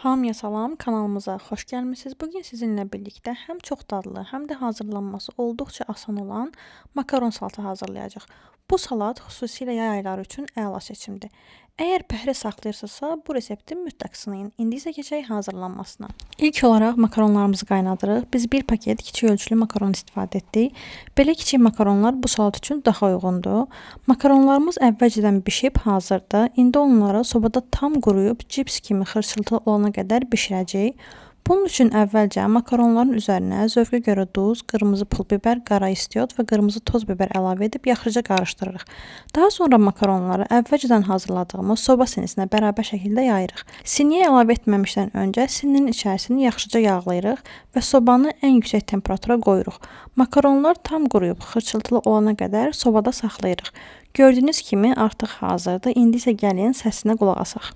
Hamıya salam, kanalımıza xoş gəlmisiniz. Bugün sizinlə birlikdə həm çox dadlı, həm də hazırlanması olduqca asan olan makaron salatı hazırlayacağıq. Bu salat xüsusilə yay ayları üçün əla seçimdir. Əgər pəhriz saxlayırsınızsa, bu resepti mütləq sınayın. İndi isə keçək hazırlanmasına. İlk olaraq makaronlarımızı qaynadırıq. Biz bir paket kiçik ölçülü makaron istifadə etdik. Belə kiçik makaronlar bu salat üçün daha uyğundur. Makaronlarımız əvvəlcədən bişib hazırdır. İndi onları sobada tam quruyub cips kimi xırçıltılı olana qədər bişirəcəyik. Bunun üçün əvvəlcə makaronların üzərinə zövqə görə duz, qırmızı pul biber, qara istiot və qırmızı toz biber əlavə edib yaxşıca qarışdırırıq. Daha sonra makaronları əvvəlcədən hazırladığımız soba sinisinə bərabər şəkildə yayırıq. Siniyə əlavə etməmişdən öncə sininin içərisini yaxşıca yağlayırıq və sobanı ən yüksək temperatura qoyuruq. Makaronlar tam quruyub xırçıltılı olana qədər sobada saxlayırıq. Gördüyünüz kimi artıq hazırdır. İndi isə gəlin səsinə qulaq asaq.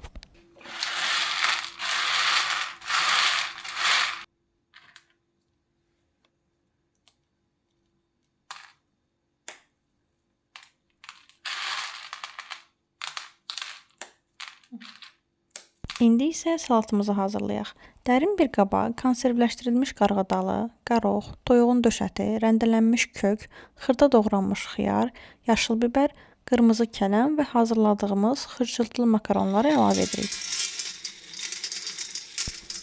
İndi isə salatımızı hazırlayaq. Dərin bir qaba konservləşdirilmiş qarğıdalı, qarox, toyuğun döş əti, rəndələnmiş kök, xırda doğranmış xiyar, yaşıl biber, qırmızı kələm və hazırladığımız xırçıltılı makaronları əlavə edirik.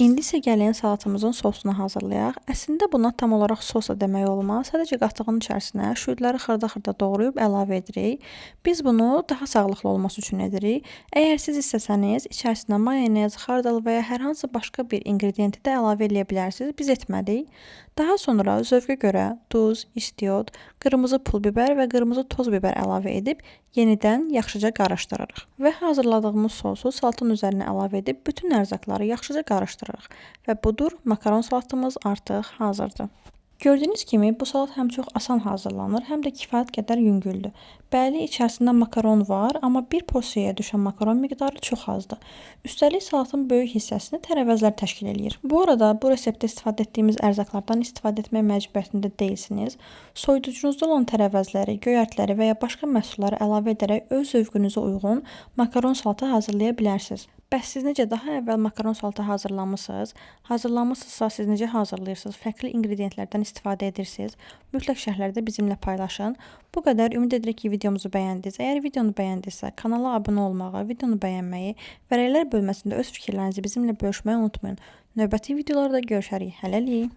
İndi isə gəlin salatımızın sosunu hazırlayaq. Əslində buna tam olaraq sos da demək olmaz. Sadəcə qatığın içərisinə şüdləri xırda-xırda doğrayıb əlavə edirik. Biz bunu daha sağlıqlı olması üçün edirik. Əgər siz istəsəniz, içərisinə mayonez, xardal və ya hər hansı başqa bir inqrediyenti də əlavə eləyə bilərsiniz. Biz etmədik. Daha sonra zövqə görə duz, istiot, qırmızı pul biber və qırmızı toz biber əlavə edib yenidən yaxşıca qarışdırırıq. Və hazırladığımız sosu salatın üzərinə əlavə edib bütün ərzaqları yaxşıca qarışdırırıq. Və budur, makaron salatımız artıq hazırdır. Gördüyünüz kimi bu salat həm çox asan hazırlanır, həm də kifayət qədər yüngüldür. Bəli, içərisində makaron var, amma bir porsiyaya düşən makaron miqdarı çox azdır. Üstəlik salatın böyük hissəsini tərəvəzlər təşkil eləyir. Bu arada bu reseptdə istifadə etdiyimiz ərzaqlardan istifadə etmək məcburiyyətində deyilsiniz. Soyuducunuzda olan tərəvəzləri, göyərtləri və ya başqa məhsulları əlavə edərək öz zövqünüzə uyğun makaron salatı hazırlaya bilərsiniz. Bəs siz necə daha əvvəl makaron salatı hazırlamısınız? Hazırlamısınızsa siz necə hazırlayırsınız? Fərqli inqrediyentlərdən istifadə edirsiniz? Mütləq şərhlərdə bizimlə paylaşın. Bu qədər. Ümid edirik ki, videomuzu bəyəndiniz. Əgər videonu bəyəndinizsə, kanala abunə olmağı, videonu bəyənməyi və rəylər bölməsində öz fikirlərinizi bizimlə bölüşməyi unutmayın. Növbəti videolarda görüşərik. Hələlik.